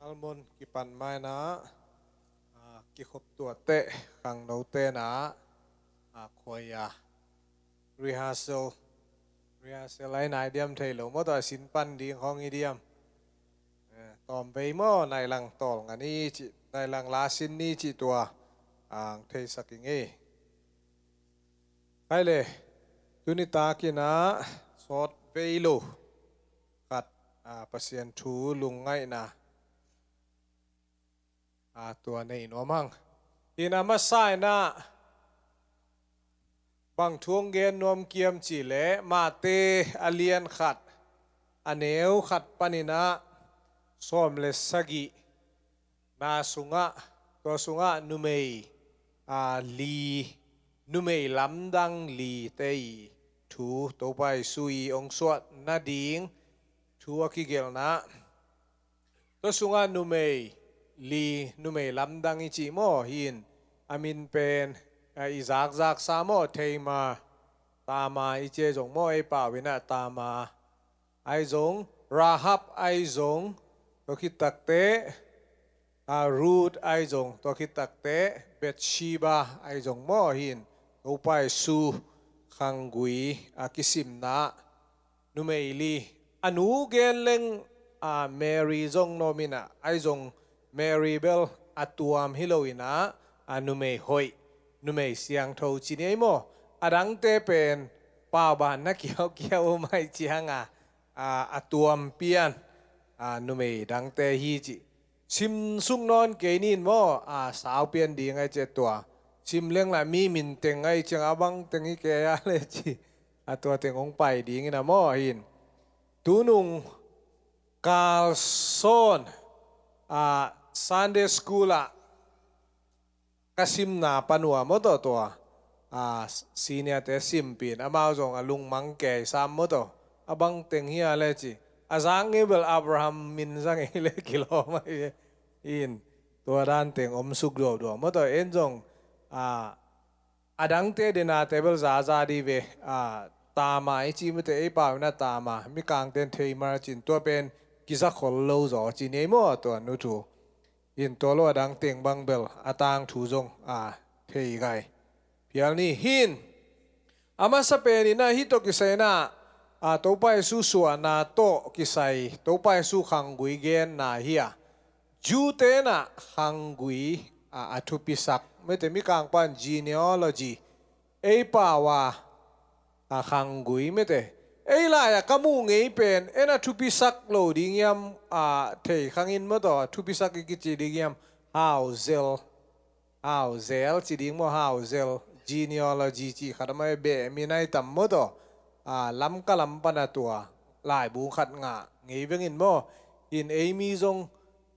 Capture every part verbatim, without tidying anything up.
Salmon kipan maina, ah, kikhop tuahteh khangnote na, ah, khuai a rehearsal, rehearsal ai nai diam thei lo maw, tua sin pan ding khong i diam. Eh, tawm vei maw, nai lang tawl nga ni ci, nai lang la sin ni ci tua, ang theisak i ngei. Hai le, tuni takin ah sawt vei lo khat, ah, Pasian thu lungngaihna, ah, tua nei nuam hang. Hi na, masa in ah bang thu hong gen nuam kiam cih leh Mate a lian khat, a neu khat panin ah sawm le sagih na sungah, tua sungah numei, ah, li, numei lamdang lite i thu, Topa Jesu i hong suah nading thu a kigelhna. Tua sungah numei li, numei lamdang i cih maw, hi in a min pen, ah, i zakzak sa maw, Tamar, Tamar i ci zong maw, ei pau in ah Tamar ai zong, Rahab ai zong, tua khit takteh, ah, Ruth ai zong, tua khit takteh Bathsheba ai zong maw, hi in Topa Jesu khanggui a kisimna numei li, a nu gen leng, ah, Mary zong nuam in ah, ai zong Mary bel a tuam hi lo in ah, a numei hoih, numei siangtho ci ni ei maw. A dangte pen paubanna kiaukiau om ai ciang a, a, a tuam pian, a, numei dangte hi ci. Sim suk nawn kei ni in maw, a, sau pian ding ai ci tua. Sim leng la mi min teng ai ciang a bang teng hi kei a le ci. A tua teng hong pai ding in a maw, hi in. Tunung Carlson, a, Sunday school ah ka simna pan uh a maw tawh tua, a, senior te simpih in, amau zong a lungmang kei sam maw tawh, a bang teng hi a le ci. A zak ngei bel Abraham min za ngei le kilawm ahi ve. In, tua dan teng om suk duauduau maw tawh, en zong, a, a dangte dena te bel zaza di ve, a, Tamar i ci mite ei pau in ah Tamar, mikangte in Tamar ci in, tua pen kiza khol lo zaw ci ni ei maw, tua nu thu. In tua lo a dang teng bang bel a tangthu zong, a, thei gai phial ni. Hi in, a masa pen in ah hih tawh kisai in ah, a, Topa Jesu suahna tawh kisai, Topa Jesu khanggui genna hi a. Jew te in ah khanggui, a, a thupisak, mite mikang pan genealogy, ei pau a, a, khanggui mite. Ei lai-ah ka muh ngei pen, en a thupisak lo ding hiam, a, thei khang in maw tawh, a thupisak i kici ding hiam, hauzel, hauzel ci ding maw, hauzel, genealogy ci khat a mah beh min ai tam maw tawh, a, Lamka lam pan a tua laibu khat ngah ngei veng in maw. In ei mi zong,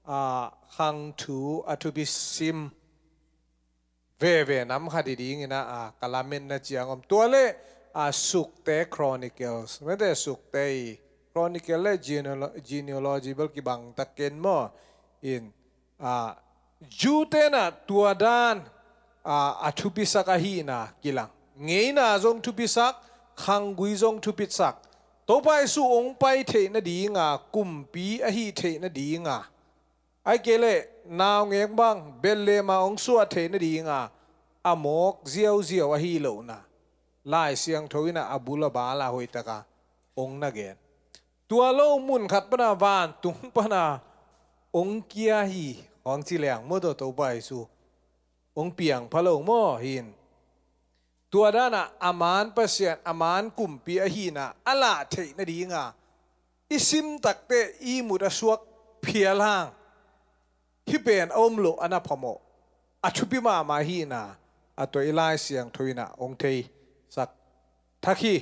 a, khang thu a thupi sim veve nam khat hi ding in ah, a, ka lametna ciang om. Tua le, a, Sukte Chronicles, mite Sukte i Chronicle le genealo-, genealogy bel kibang tak ken maw. In, a, Jew te in ah tua dan, a, a thupisak ahihna kilang. Ngeina zong thupisak, khanggui zong thupisak. Topa Jesu hong pai theih nading a, kumpi ahi theih nading a, ai kei leh naungek bang Bethlehem ah hong suah theih nading a, a mawk ziauziau ahi lohna Lai Siangtho in ah a bul a bal a hoihtak a hong na gen. Tua lo mun khat pan a vantung pan a hong kia hi, hong ci leng maw tawh, Topa Jesu hong piang pha lo maw, hi in. Tua dan a a man Pasian, a man kumpi ahihna a lah theih nading a i sim takteh i mut a suak phial hang. Hih pen a om loh a na phamawh, a thupi mahmah ahihna, a tua i Lai Siangtho in ah hong theisak thak hi.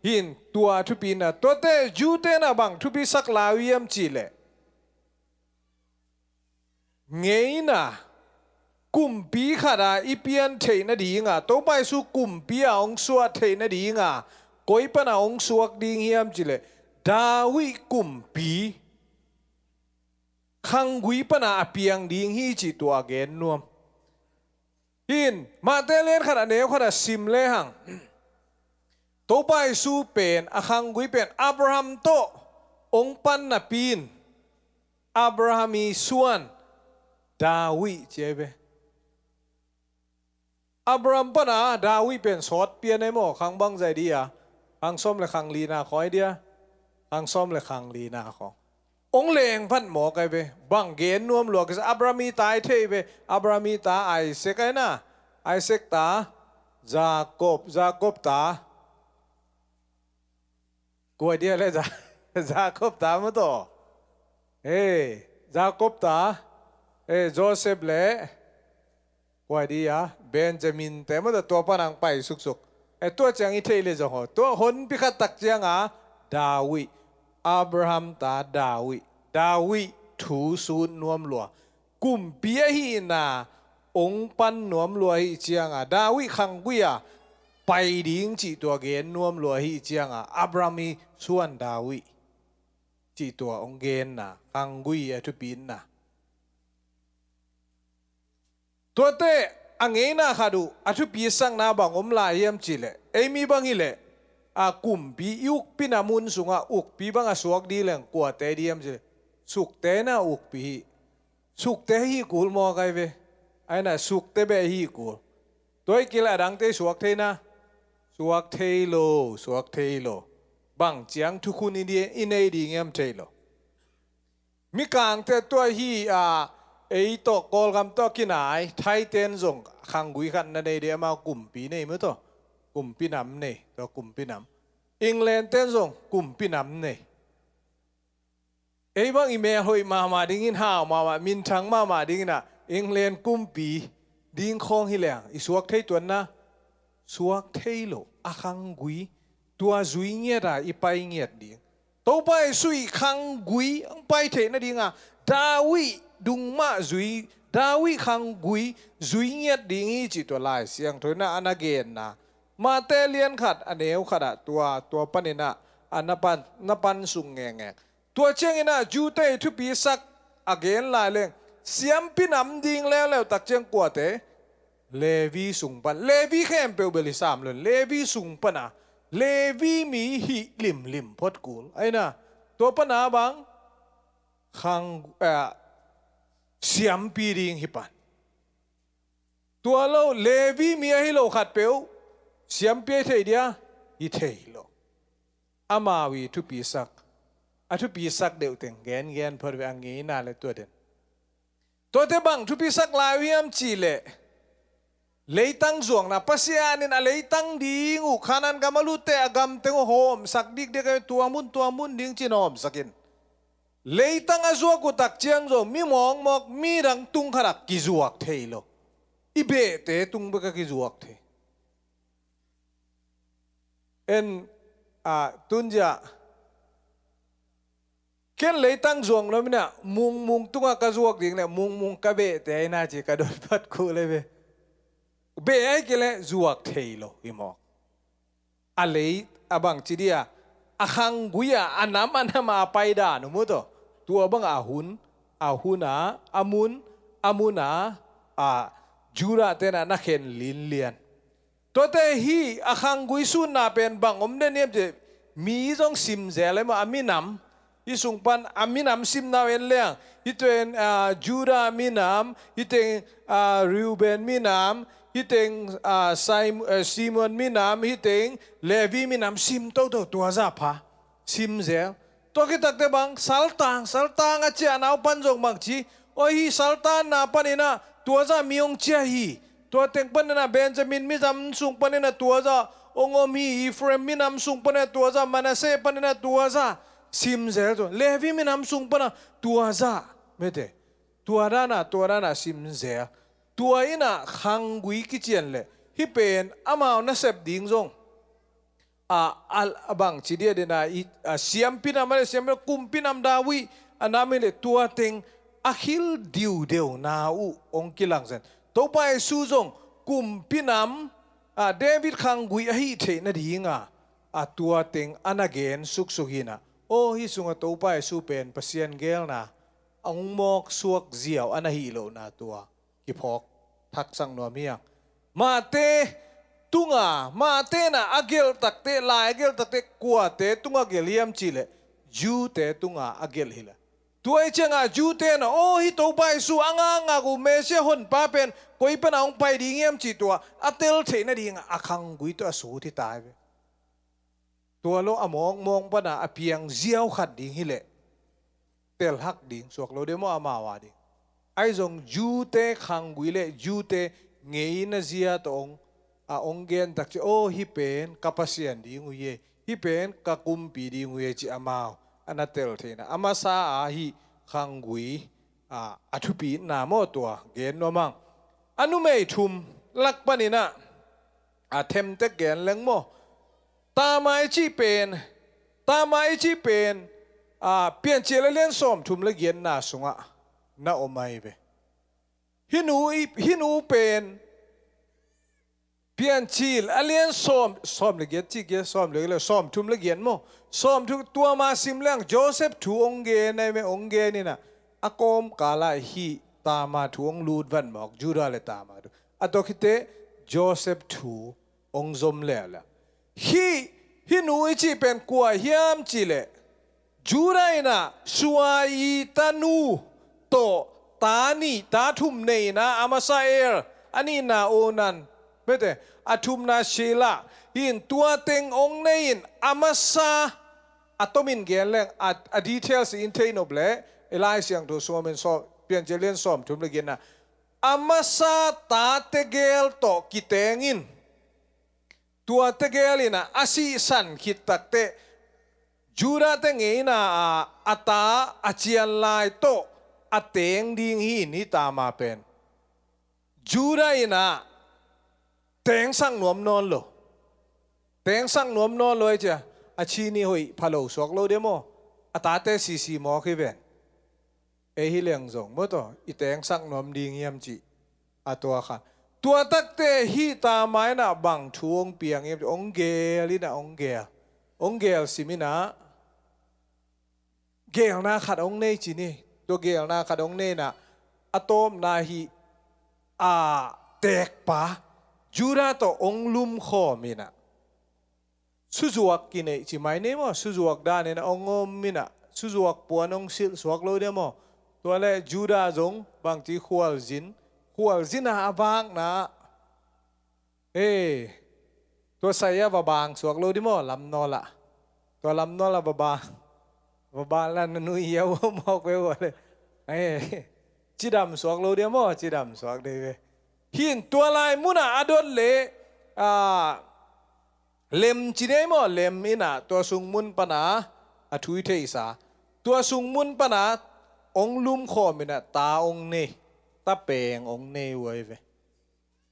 Hi in, tua thupi in ah, tuate Jew te in ah bang thupisak lai uh hiam cih leh, ngeina, kumpi khat a i pian theih nading a, Topa Jesu kumpi a hong suah theih nading a, koi pan a hong suak ding hiam cih leh, David kumpi khanggui pan a a piang ding hi cih tua a gen nuam. Hi in, Mate lian khat a neu khat a sim lehang, Topa Jesu pen, a khanggui pen Abraham tawh hong pan napi in, Abraham i suan David ci ai ve. Abraham pana David pen sawt pian ai maw, khang bang zai di a, khang sawm le khang lina khawng ai dia, khang sawm le khang lina khawng. Ong leng vat mawk ai ve, bang gen nuam lua kisa, Abraham i ta i thei ve, Abraham i ta Isaac ai na, Isaac ta Jacob, Jacob ta kua dia le Ja-, Jacob ta maw taw. Hei, Jacob ta, hei, Joseph le kua dia, Benjamin te maw taw, tua panang pai suksuk. E, tua ciang i thei le zong haw. Tua honpi khat tak cianga David, Abraham ta David, David thu sut nuam lua. Kumpi ahihna ong pan nuam lua hi cianga, David khanggui a pai ding cih tua gen nuam lua hi cianga, Abraham i suan David cih tua ong genna, khanggui a thupitna. Tuate a ngeina khat uh a thupisakna bang om lai hiam cihleh, ei mi bang hileh, a kumpi i ukpi nam hun sungah ukpi bang a suak di leng kuate di hiam cihleh, sukte na ukpi hi. Sukte hi kul mawk ai ve. Aina sukte beh hi kul. Tua hi kei le a dangte suak thei na, suak thei lo, suak thei lo. Bang ciang thukhun i di, i nei ding hiam thei lo. Mikangte tua hi a, ei tawh Kawlgam tawh kinai, Thaiten zong khanggui khat na nei di, amau kumpi nei maw taw. Kumpi nam nei, tua kumpi nam. England ten zong kumpi nam nei. Ei bang i mel hoih mahmah dingin, hau mahmah, minthang mahmah dingin ah England kumpi ding khawng hi leng i suak thei tuan na, suak thei lo, a khanggui, tua zui ngiat a i pai ngiat ding. Topa Jesuh i khanggui ang pai theih nadinga David dung mah zui, David khanggui zui ngiat ding hi cih tua Lai Siangtho in ah a na genna. Mate lian khat a neu khat ah tua, tua panin ah a na pan, na pan sung ngengeng. Tua ciangin ah Jew-te i thupisak a gen lai leng, siampi nam ding leuleu tak ciang kuate? Levi sung pan. Levi khempeuh bel hi sam lo. Levi sung pana, Levi mi hih limlim phot kul. Aina, tua pana bang? Khang, eh, siampi ding hi pan. Tua lo, Levi mi ahi lo khatpeuh siampi a hi thei dia? Hi thei lo. Amau i thupisak, a thupisak deuh teng gengen phot ve, a ngeina le tua den. Tuate bang thupisak lai uh hiam cihleh, leitang zuakna, Pasian in a leitang ding uh, Kanaan gam a lutte a gam teng uh hawmsak dikdek a, tua mun, tua mun ding cin hawmsak in. Leitang a zuak uh tak ciang zong mi mawkmawk, mi dang tung khat ah kizuak thei lo. I behte tung bek a kizuak thei. En, a, tunzia ken leitang zuak nuam in ah, mungmung tungah ka zuak ding le mungmung ka behte aina ci ka dot phat kul ai ve. Beh ai kei le zuak thei lo hi mawk. A lei, a bangci dia, a khanggui a, a nam a nam a pai dan uh mu taw. Tua bang a hun, a hun a, a mun, a mun a, a Judah ten ah na khen linlian. Tuate hi a khanggui sunna pen bang om den hiam cih, mi zong sim zel ai maw, a minam. Hih sung pan a minam simna uh en leng, hih teng, ah, Judah minam, hih teng, ah, Reuben minam, hih teng, ah, Sim-, eh, Simeon minam, hih teng Levi minam sim toto, tua zah pha. Sim zel. Tua khit takte bang, saltang, saltang a ciahna uh pan zong bangci, oi, hih saltanna panin ah tua zah mi hong ciah hi. Tua teng panin ah Benjamin minam sung panin ah tua zah hong om hi, Ephraim minam sung panin ah tua zah, Manasseh panin ah tua zah, sim zel tua. Levi minam sung pan ah tua zah, mete. Tua dan ah, tua dan ah sim zel. Tua in ah khanggui kician leh, hih pen amau nasep ding zong, a, a, a bangci dia den a, i, a, siampi nam a le, siampi nam, kumpi nam David a nam hi leh, tua teng a khil diudeuna uh hong kilang zen. Topa Jesuh zong kumpi nam, a, David khanggui a hih theih nadinga, a, tua teng a na gen suksuk hi in ah. Aw, hih sungah Topa Jesuh pen Pasian geelna a hong mawk suak ziau a na hih lohna tua kiphawk thaksak nuam hi hang. Mate tunga, Mate in ah a gelh takte, lai a gelh takte, kuate tunga gelh hiam cih leh, Jew-te tunga a gelh hi leh. Tua i ciangah Jew-te in ah, aw, hih Topa Jesu a ngakngak uh Messiah honpa pen koi panah hong pai ding hiam cih tua a tel theih nadingah a khanggui tawh a sut hi ta hi ve. Tua lo a mawkmawk panah a piang ziau khat ding hileh telhak ding suak lo ding maw, amau a ding? Ahi zong Jew-te khanggui le Jew-te ngeina zia tawh hong, a hong gen tak ciang, aw, hih pen ka Pasian ding uh hi e, hih pen ka kumpi ding uh hi e, ci amau a na tel theihna a masa a hih khanggui a, a thupitna maw, tua gen nuam hang. A numei thum lak panin ah a themtek gen leng maw. Tama i cih pen, Tama i cih pen, a, Piancil a lian sawmthum le giatna sungah na om ahi ve. Hih nu i, hih nu pen Piancil a lian sawm, sawm le giat cih, giat, sawm le giat, sawmthum le giat maw. Sawmthum, tua ma sim leng Joseph thu hong gen ahi ve, hong gen in ah a kawmkal ah hih Tama thu hong lut vat mawk, Judah le Tama thu. A tawh khit teh Joseph thu hong zom leuleu. Hih, hih nu i cih pen kua hiam cih leh, Judah in ah Sua i tanu tawh ta nih, ta thum nei in ah, a masa Er, a nihna Onan, mete, a thumna Shelah, hih in tua teng hong nei in, a masa, a tomin gen leng, a, a details in thei nop leh, i Lai Siangtho sungah om in, sawm, Piancil lian sawmthum le giatna, a masa ta tegel tawh kiteng in, tua tegel in ah a sihsan khit tak teh Judah-te ngeina ah a ta a cian lai tawh a teng ding hi in, hih Tama pen Judah in ah tengsak nuam nawn lo. Tengsak nuam nawn lo ahih ciang a chin i hoih pha lo suak lo ding maw. A tate sisi mawk hi ven. Ei hi leng zong maw, tua i tengsak nuam ding hiam cih a tua khan. Tua tak teh hih Tama in ah bang thu hong piang hiam cih, hong gel in ah, hong gel, hong gel sim in ah, gelna khat hong nei ci ni. Tua gelna khat hong nei in ah, a tawpna hih a tekpa Judah tawh hong lumkhawm in ah, suzuak kineih ci mai ni maw, suzuak dan in ah hong om in ah, suzuak puan hong silh suak lo ding maw. Tua leh Judah zong bangci khualzin, khualzin ah a vakna, eh, tua sai ah va bang suak lo ding maw, lamnawl ah. Tua lamnawl ah va bang, va bang lah na nui hiau mawk ve ua leh, eh, cidam suak lo ding maw, cidam suak ding ve. Hih in tua lai mun ah a dot leh, ah, lem ci ni maw, lem in ah tua sung mun pan a, a thu i theihsa, tua sung mun pan a hong lumkhawm in ah ta hong nei, tapeng hong nei uh ahi ve.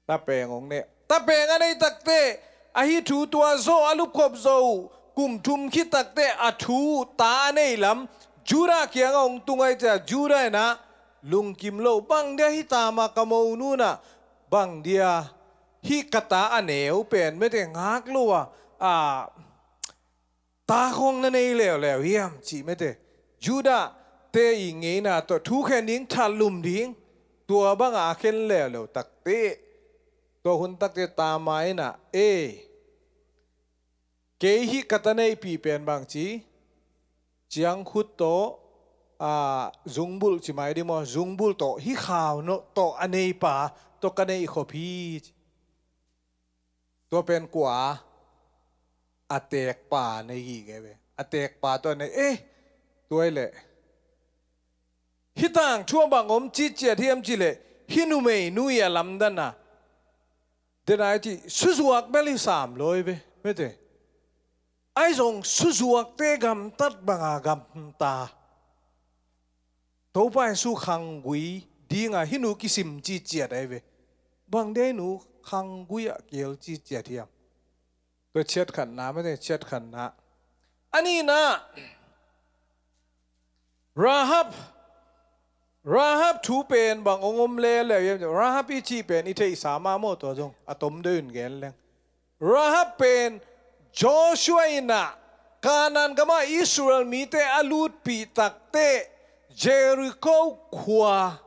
Tapeng hong nei. Tapeng a nei tak teh, ahi thu tua zawh a lupkhop zo uh, kum thum khit tak teh a thu ta a nei lam Judah kiangah hong tung ahih ciang, Judah in ah lungkim lo, bang dia hih Tama ka monu in ah, bang dia hih ka ta a neu pen mete ngak lo a, a, ta khawng na nei leuleu hiam cih mete. Judah-te i ngeina tawh thukhen ding, thatlum ding, tua bangah a khen leuleu tak teh, tua hun tak teh Tama in ah, eh, kei hih ka ta neihpih pen bangci, ciangkhut tawh, a, zungbulh ci mai ding maw, zungbulh tawh, hih khau tawh a neipa tawh ka neih khop hi ci. Tua pen kua, a tekpa nei gige ve. A tekpa tawh a nei, eh, tua hi leh, hih tangthu ah bang om citciat hiam cih leh, hih numei nu i a lamdan a, den a i cih, suzuak bel hi sam lo hi ve, mete. Ahi zong suzuakte gamtat banga gamta. Topa Jesu khanggui dinga hih nu kisim citciat ahi ve. Bang dia hih nu khanggui ah kihel citciat hiam? Tua ciatkhatna mete, ciatkhatna. A nihna, Rahab, Rahab thu pen bang hong om leuleu hiam? Rahab i cih pen i theihsa mah maw, tua zong a tom deuh in gen leng. Rahab pen Joshua in ah Kanaan gamah Israel mite a lutpih tak teh Jericho khua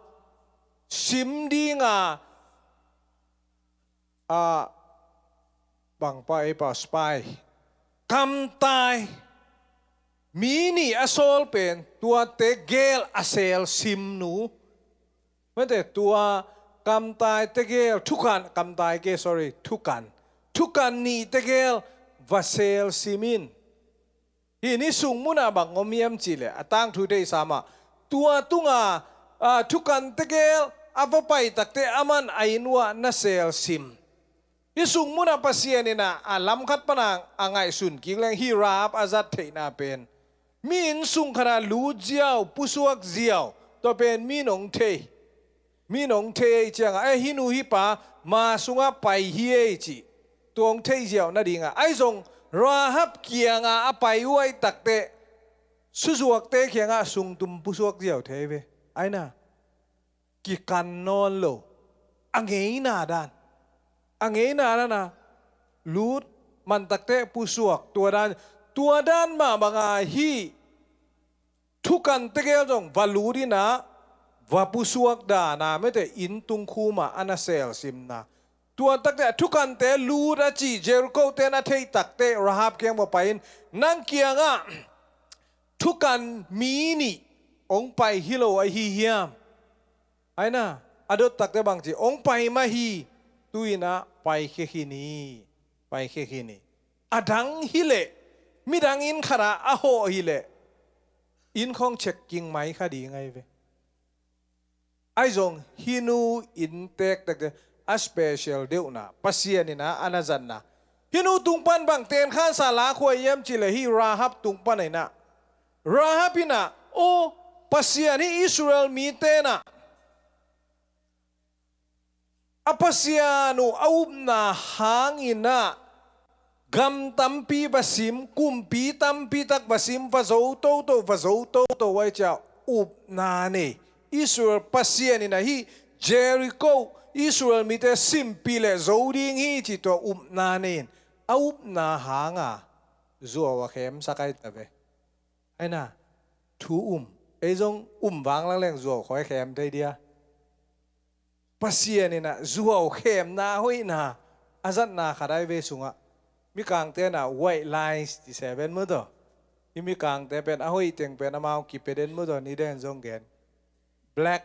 sim dinga, a, bangpa ei pa spy, kamtai, Mi nih a sawl pen tuate gel a selsimnu. Mate tua kamtai tegel, thukan, kamtai ke, sorry, thukan. Thukan nih tegel va selsim in. Hih ni sung munah bang om hiam cihleh, a tangthu deihsa mah. Tua tunga, a, thukan tegel a va pai takte aman a inn uah na selsim. Hih sung munah Pasian in a, a lamkhat pana a ngaihsun kik leng hih Rahab a zat theihna pen. Mi inn sung khatah lut ziau, pusuak ziau, tua pen mi nong thei. Mi nong thei ei cianga, eh, hih nu hih pa, ma sungah pai hi ei cih. Tua hong thei ziau nadinga. Ahi zong, Rahab kianga a pai uh aih takte, suzuakte kiangah sungtum pusuak ziau thei ve. Aina. Kikan nawn lo. A ngeina dan. A ngeina dan a. Lut man takte pusuak. Tua dan. Tua dan mah banga hih. Thukan tegel zong va lut in a. Va pusuak dan a. Mete inn tung khuma a na selsimna. Tua takte a thukante lut a ci Jericho ten a theih takte Rahab kiang va pai in. Nang kiangah. Thukan mi nih. Hong pai hi lo ahi hiam. Aina, a dot takte bangci, hong pai mah hi, tu-in a pai khia khin hi, pai khia khin hi. A dang hileh, midang inn khatah a hawh hileh, inn khawng check king mai kha ding ahi ve. Ahi zong, hih nu inn tek takte, a special deuhna, Pasian in a, a na zatna. Hih nu tung pan bang tenkhansa lakhuai hiam cihleh, hih Rahab tung pan aina. Rahab in a, aw, Pasian hih Israel mite na. A Pasian uh a upna hangin a gam tampi va sim, kumpi tampi tak va sim, va zo toto, va zo toto, aih cia upna nei. Israel Pasian in a hih Jericho, Israel mite simpih le zo ding hi ci tua upna nei in. A upna hanga zuau a khemsak aih ta ve. Aina, thu um. Ei zong um vang langleng zuau khoi khem thei dia. Pasian in a zuau khemna hoihna a zatna khat aih ve sungah. Mikangte na white lies ci seven mu taw. Hih mikangte pen a hoih teng pen amau kipia den mu taw ni den zong gen. Black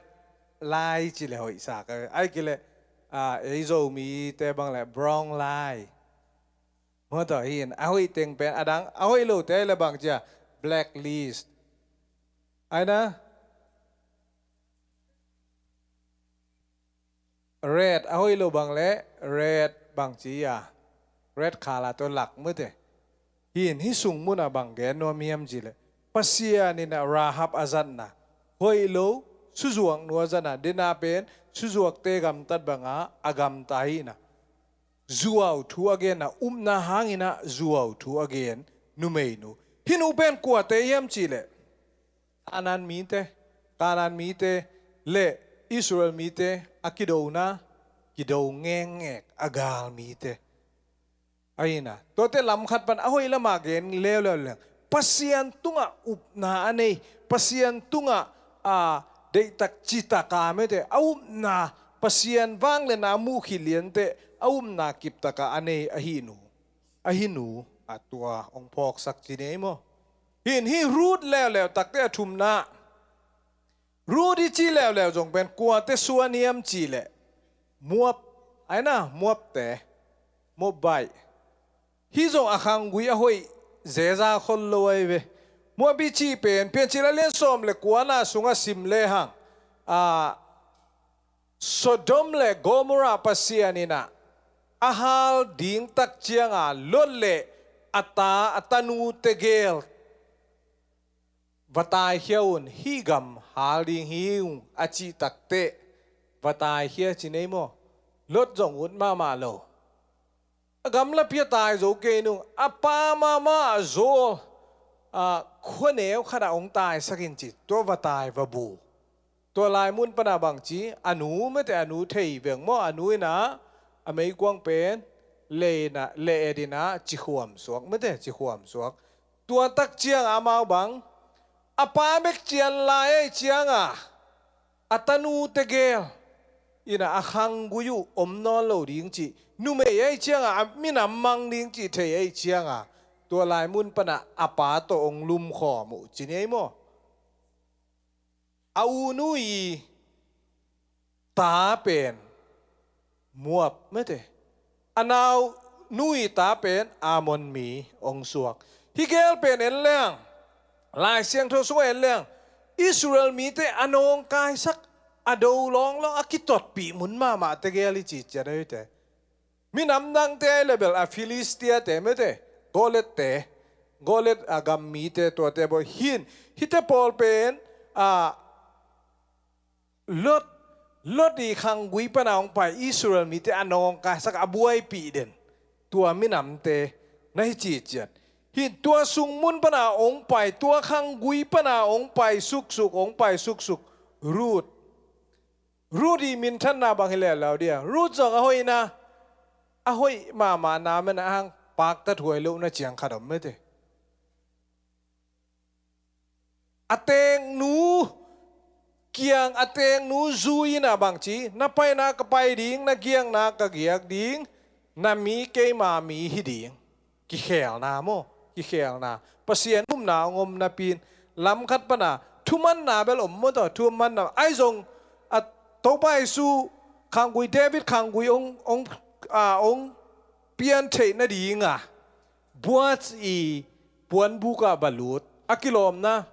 lie ci le hoihsa ka. Aih kile, a, ei Zomite bang le brown lie. Mu taw hi in, a hoih teng pen, a dang, a hoih lote le bang cia, blacklist. Aina, red, a hoih lo bang le, red bang cia, red khala to lak mute. Hi in, hih sung muna bang gen nuam hiam ci le. Pasian in a Rahab a zatna. Hoih lo, suzuak nu a zatna, dena pen, suzuakte gamtat banga, a gamta hina. Zuau thu a gen a, upna hangin a zuau thu a gen numeinu. Hih nu pen kuate hiam cihleh. Kanaan mite, Kanaan mite le Israel mite a kidona, kido ngekngek a gal mite. Ahina, tuate lamkhat pan a hoih lama gen leuleu leng. Pasian tungah upna a nei, Pasian tungah a deihtak citaka mete, a upna Pasian vangliatna a muhkhit liante, a upna kiptaka a nei ahi nu, ahi nu a tua hong phawksak ci nei maw? Hin hi Ruth leuleu takte a thumna. Ruth i ci leuleu zong pen kuate suan hiam ci le Moab, aina Moabte, Moabite. Hi zong a khanggui a hoih zeza khol lo ahi ve. Moab i ci pen Piancil a lian sawm le kuana sungah sim lehang, a, Sodom le Gomorrah Pasian in a, a hal ding tak cianga Lot le a ta, a tanu tegel va taikhia un, hih gam hal ding hi ung a cih takteh va taikhia ci nei maw? Lot zong ut mahmah lo. A gamlapi a tai zo kei nung, a pa mahmah a zawl, a, khuaneu khatah hong taisak in ci, tua va tai va bu. Tua lai mun pana bang ci, a nu mete a nu thei veng maw, a nu ina, a meikuang pen, le ina, le et ina, cikhuam suak mete, cikhuam suak. Tua tak ciang amau bang, a pa bek cian lai ei cianga, a tanu tegel ina a khanggui uh om nawn lo ding cih, numei ei cianga a minam mang ding cih thei ei cianga, tua lai mun panah a pa tawh hong lumkhawm uh ci ni ei maw? A u nu i ta pen Moab mete, a nau nu i ta pen Ammon mi hong suak. Hih gel pen en leng, Lai Siangtho sungah en leng, Israel mite a nawngkaisak, a do lawnglawng, a kitotpih mun mahmah tegel i cih ciat a hite. Minam dangte ahi leh bel a Philistia-te mete, Goliath-te, Goliath a gam mite tuate bawl hi in, hihte pawl pen a Lot, Lot i khanggui pana hong pai Israel mite a nawngkaisak, a buaipih den tua minamte na hi cih ciat. Hi in tua sung mun pana hong pai, tua khanggui pana hong pai suksuk, hong pai suksuk Ruth. Ruth i minthanna bang hi leuleu dia? Ruth zong a hoihna, a hoih mahmahna mena hang paktathuai lohna ciang khat om mete. A teeknu kiang, a teeknu zu in a bangci, na paina ka pai ding, na giakna ka giak ding, na mi keima mi hi ding. Kikhelna maw? Kikhelna. Pasian upna hong om napi in lam khat pana thumanna bel om maw tawh, thumanna. Ahi zong a Topa Jesu khanggui, David khanggui hong, hong, a, hong pian theih nadinga Boaz i puanbuk ah va lut. A kilawmna,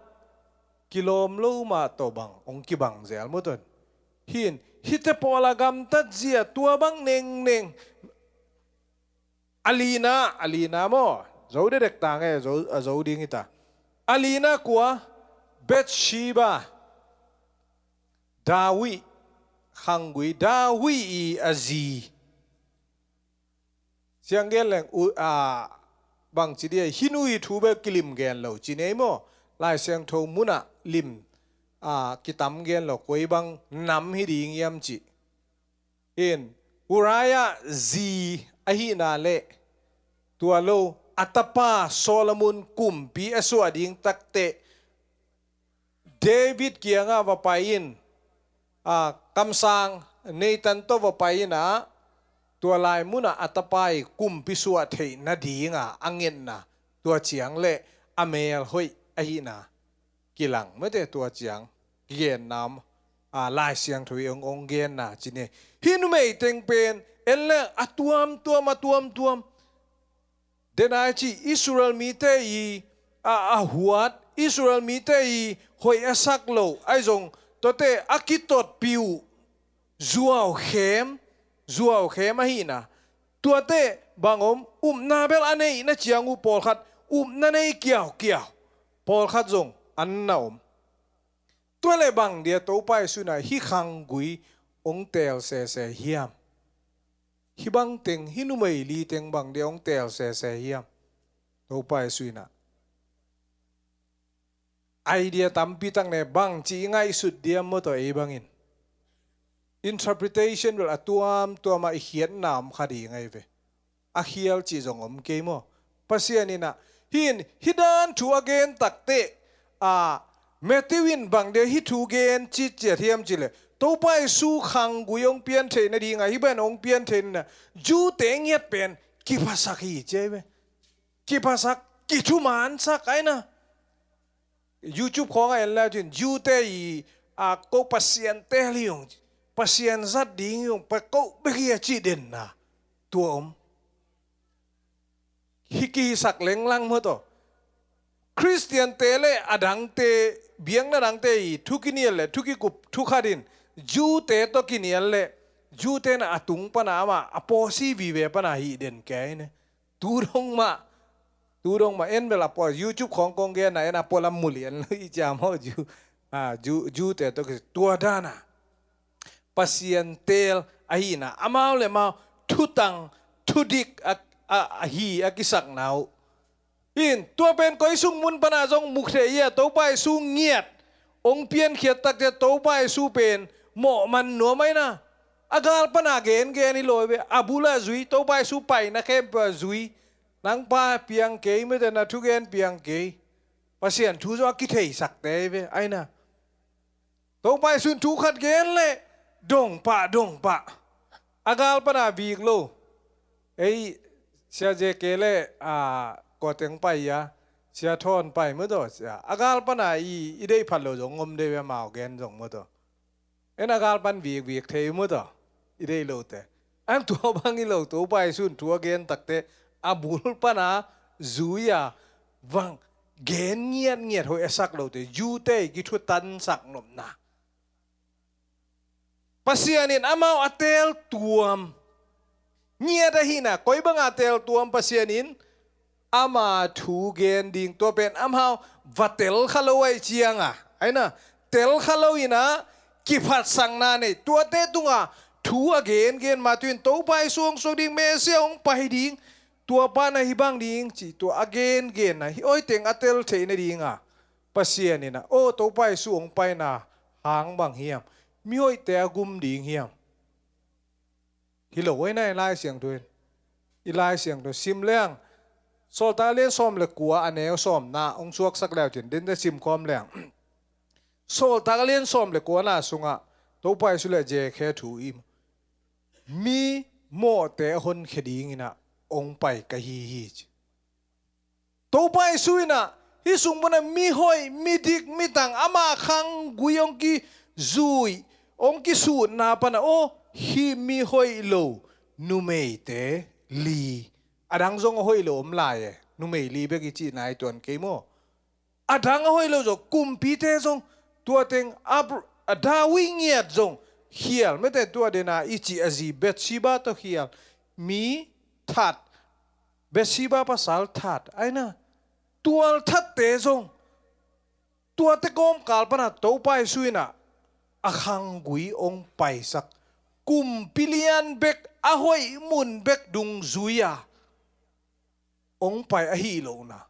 kilawm lo mah tawh bang hong kibang zel maw tawh. Hi in, hihte pawl a gamtat zia tua bang nengneng. A lina, a lina maw? Zo dedek ta nge, zo, a zo ding hi ta. A lina kua? Bathsheba. David khanggui, David i a zi. Siang gen leng u, a, bangci dia, hih nu i thu bek kilim gen lo ci ni ei maw? Lai Siangtho munah lim, a, kitam gen lo, koi bang nam hi ding hiam cih. Hi in, Uriah zi ahihna le tua lo, a tapa Solomon kumpi a suah ding takteh David kiangah va pai in, a, kamsang Nathan tawh va pai in ah, tua lai munah a tapa i kumpi suah theih nadinga a ngetna, tua ciang le a mel hoih ahihna kilang mete, tua ciang kigenna om, a, Lai Siangtho i hong, hong genna ci ni. Hih numei teng pen en leng a tuamtuam, a tuamtuam. Denai ci Israel mite i, a, a huat, Israel mite i hoih a sak lo, ahi zong tuate a kitotpih uh, zuaukhem, zuaukhem ahihna. Tuate bang om, upna bel a neihna ciang uh pawlkhat, upna nei kiaukiau pawlkhat zong an na om. Tua le bang dia Topa Jesu in ah hih khanggui hong teel sese hiam? Hih bang teng, hih numei li teng bang dia hong teel sese hiam? Topa Jesu in ah idea tampi tak ne, bangci i ngaihsut diam maw tawh ei bangin. Interpretation bel a tuamtuam ah i khiatna om kha ding ahi ve. A khial cih zong om kei maw? Pasian in ah, hi in, hih dan thu a gen takteh, a, Matthew in bang dia hih thu gen citciat hiam cih leh, Topa Jesu khanggui hong pian theih nadinga, hih bang hong pian theih nadinga, Jew-te ngiat pen kiphasak hi ci ahi ve. Kiphasak, kithumansak ahi na. YouTube khawngah en le cin, Jew-te i, a, ko Pasian teel hi ung, Pasian zat ding hi ung, pa ko bek hi a cih denna tua om. Hih kihisak lenglang maw tawh. Khristiante le a dangte, biakna dangte i thu kinial le thu kikup thu khat in, Jew-te tawh kinial le, Jew-te na a tung pana amah a pawsi vive pana hih den kei ne. Tu dong mah, tu dong mah, en bel a pua, YouTube khawng kong genna, en a pua lam mulian lo i ciam ho Jew, a, Jew, Jew-te tawh kisi tua dana. Pasian teel ahihna, amau le mau thutang, thudik a, a, a hi a kisakna uh. Hi in, tua pen koi sung mun pana zong mu thei hi a, Topa Jesu ngiat hong piankhiat takte Topa Jesu pen mawh man nuam ahi na. A gal pana gengen hi lo hi ve, a bul a zui, Topa Jesu paina khempeuh a zui. Nang pa piang kei, mite na thugen piang kei. Pasian thu zong a kitheisakte hi ve, ahi na. Topa Jesu in thu khat gen le dong pah, dong pah. A gal pana vik lo. Ei, Sia J K le, a, Kua teng pai a, Sia Thawn pai maw taw, sia. A gal pana i, i deih phat lo zong om deuh a, amau gen zong maw taw. En a gal pan vikvik thei maw taw, i deih lote. Ang tua bang hi lo, Topa Jesu'n thu a gen takte, a bul pana zui a, vang gen ngiatngiat hoih a sak lote, Jew-te kithutansak nopna. Pasian in amau a teeltuam ngiat ahihna, koi banga teeltuam Pasian in ama thu gen ding, tua pen amau va tel kha lo ahih cianga, aina, tel kha lo inah kiphatsakna nei, tuate tunga thu a gengen mah tu-in Topa Jesu hong suak ding, Messiah hong pai ding, tua pana hih bang ding ci, tua a gengenna hih hoih teng a tel theih nadinga Pasian inah, aw, Topa Jesu hong paina hang bang hiam? Mihoihte a gum ding hiam? Hi lo, aina, i Lai Siangtho in, i Lai Siangtho sim leng, Sawltak a lian sawm le kua, a neu sawmna hong suaksak leu cin, dente simkhawm leng. Sawltak a lian sawm le kuana sungah Topa Jesu le Jekhia thu i, mi mawhte a honkhia dinginah hong pai ka hi hi ci. Topa Jesu inah hih sung pana mihoih, midik, mitang, ama khanggui hong kizui, hong kisutna pana, aw, hih mihoih lo numeite li, a dang zong a hoih lo om lai e, numei li bek i cihna i tuan kei maw? A dang a hoih lo zong, kumpite zong, tua teng Abra-, a David ngiat zong khial, mete, tua dena i cih a zi Bathsheba tawh khial, mi that, Bathsheba pasal that, aina, tual thatte zong, tuate kawmkal pana Topa Jesu inah a khanggui hong paisak, kumpi lian bek, a hoih mun bek dungzui a hong pai ahi lohna.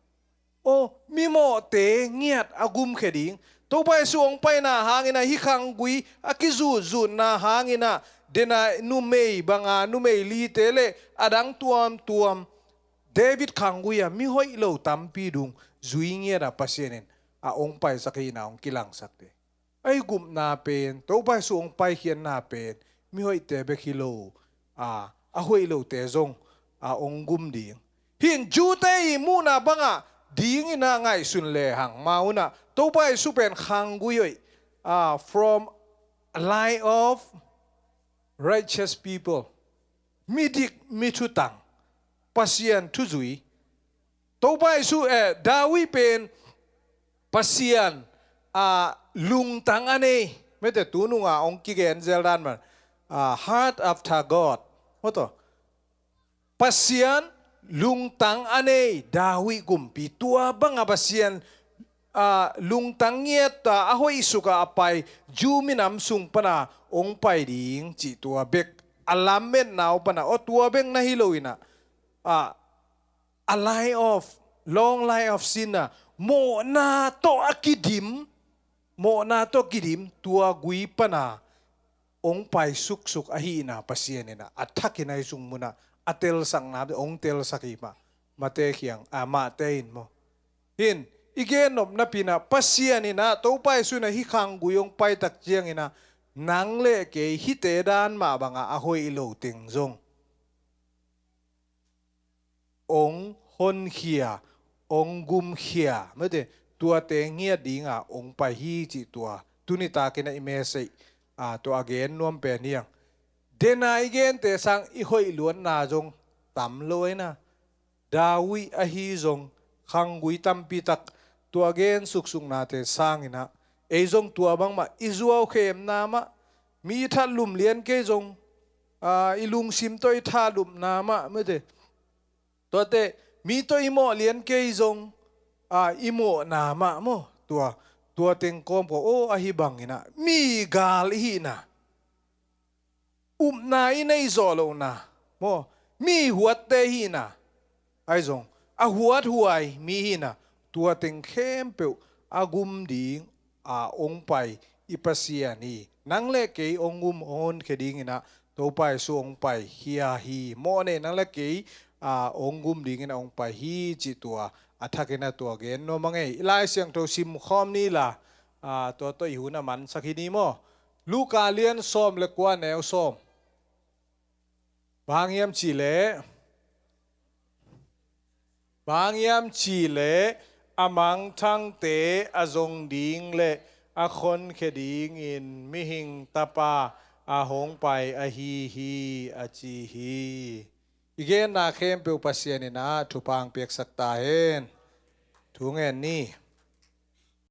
Aw, mimawhte ngiat a gumkhia ding. Topa Jesu hong paina hanginah hih khanggui a kizutzutna hanginah dena numei banga, numei lite le a dang tuamtuam David khanggui a mihoih lo tampi dung zui ngiat a Pasian in a hong paisak hihna hong kilangsakte. A i gupna pen, Topa Jesu hong paikhiatna pen mihoihte bek hi lo a, a hoih lote zong a hong gum ding. Hih in Jew-te i muhna bangah dinginah ngaihsun lehang, amau inah Topa Jesu pen khanggui hoih, a, from a line of righteous people, midik, mi thutang, Pasian thuzui. Topa Jesu, eh, David pen Pasian, ah, lungtang a nei, mete, tununga hong kigen zel dan man, ah, heart after God, maw taw. Pasian lungtang a nei David kumpi, tua banga Pasian, ah, lungtang ngiat a, a hoih suka a pai Jew minam sung pana hong pai ding cih tua bek, a lametna uh pana, aw, tua bek na hi lo inah, ah, a life of, long life of sin a, mawhna tawh a kidim, mawhna tawh kidim, tua gui pana hong pai suksuk ahihna Pasian inah a thakin a i sung munah a telsakna hong telsak hi mah, Mate khiang, a, Mate in maw. Hih in i gen nop napinah Pasian inah, Topa Jesu inah hih khanggui hong paitak cianginah nang le kei hihte dan mah bangah a hoih lo teng zong hong honkhia, hong gumkhia, mete, tuate ngiat dinga hong pai hi cih tua tuni takinah i message, a, tua a gen nuam pen hiang. Dena i gente sang i hoih luatna zong tam lo aina. David ahi zong khanggui tampi tak tua gen suksuknate sanginah ei zong tua bangmah i zuaukhemna mah, mi i thatlum lian kei zong, a, i lungsim tawh i thatlumna mah, mete, tuate mi tawh i mawh lian kei zong, a, i mawhna mah maw, tua, tua teng kawm ko, aw, ahi banginah mi gal i hihna, upna i neih zawh lohna maw, mi huatte hihna, ahi zong a huathuai mi hihna, tua teng khempeuh a gum ding a hong pai i Pasian hi. Nang le kei hong gum, hong honkhia dinginah Topa Jesu hong pai khia hi. Mawhnei nang le kei, a, hong gum dinginah hong pai hi cih tua a thakinah tua gen nuam a ngei. I Lai Siangtho simkhawm ni la, a, tua tawh i hun a mansak hi ni maw. Luka lian sawm le kua, neu sawm. Bang hiam cihleh Bang hiam cih leh a mangthangte a zong ding le a khonkhia dingin mihing Tapa a hong pai ahi hi, a ci hi. I genna khempeuh Pasian in ah thupha piaksak ta hen. Thu ngen ni.